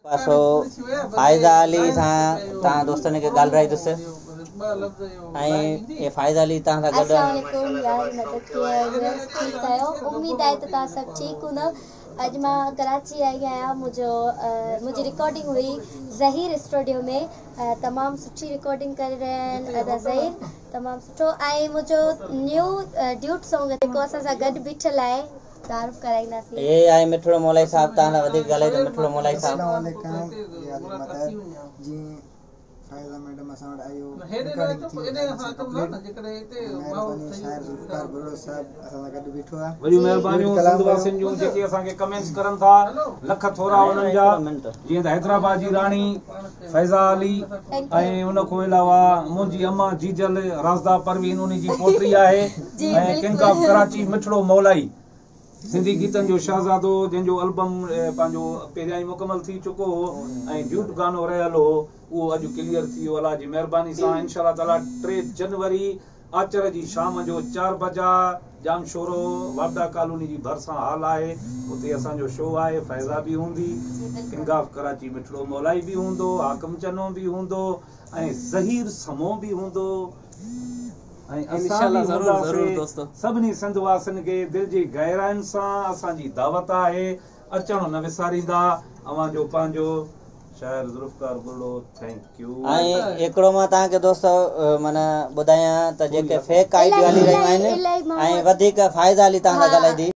پاسو فائزه علي سان توهان دوستن کي ڳالهرائيندس ۽ اي فائزه علي توهان سان گڏ. السلام عليڪم يار مدد ڪيئن آهيو ويورز ٺيڪ آهيو اميد آهي ته توهان سڀ ٺيڪ هوندؤ اڄ مان ڪراچي آئي آهيان منهنجو منهنجي رڪارڊنگ هئي ظهير اسٽوڊيو ۾ تمام سٺي رڪارڊنگ ڪري رهيا آهن ادا ظهير تمام سٺو ۽ منهنجو نيو ڊيوٽ سانگ جيڪو اسان سان گڏ بيٺل آهي تعارف ڪرائينداسين. هي آهي مٺڙو مولائي صاحب توهان سان وڌيڪ ڳالهائيندو مٺڙو مولائي صاحب. اسلام عليڪم يا علي مدد جي فائزه ميڊم اسان وٽ آيو رڪارڊنگ ٿي وئي اسان ڪمپليٽ مهرباني شاعر ذوالفقار ٻرڙو صاحب اسان سان گڏ بيٺو آ وڏيون جي مهربانيون ڊيوٽ ڪلام سنڌ هيو. واسين جون جيڪي اسان کي ڪمينٽس ڪرن ٿا لک ٿورا انهن جا جيئن ته حيدرآباد جي راڻي فيضا علي thank ۽ you ان کان علاوه منهنجي امان جيجل رازدا پروين انهي جي پوٽي آهي جي ۽ ڪنگ آف بلڪل ڪراچي مٺڙو مولائي سنڌي گيتن جو شهزادو جنهن جو البم پنهنجو پهريان ئي مڪمل ٿي چڪو هو ۽ ڊيوٽ گانو رهيل هو اهو اڄ ڪليئر ٿي ويو الله جي مهرباني سان انشاء الله تعالي 3 جنوري آچر جي شام جو 4 بجا ڄامشورو واپڊا ڪالوني جي ڀرسان هال آهي اتي اسان جو شو آهي فيضا به هوندي جي بلڪل ڪنگ آف ڪراچي مٺڙو مولائي به هوندو حاڪم چنو به هوندو ۽ ظهير سمون به هوندو ۽ اسان انشاء الله به ضرور ضرور هونداسي دوستو. سڀني سنڌ واسين کي دل جي گهراين سان اسان جي دعوت آهي اچڻ نه وساريندا اوهان جو پنهنجو شاعر ذوالفقار ٻرڙو thank you. ۽ هڪڙو مان توهان کي دوستو معنيٰ ٻڌايان ته جيڪي فيڪ آئي ڊيون الاهي هلي رهيون الاهي آهن الاهي ۽ ماڻهو وڌيڪ فائزه علي توهان سان ها ڳالهائيندي.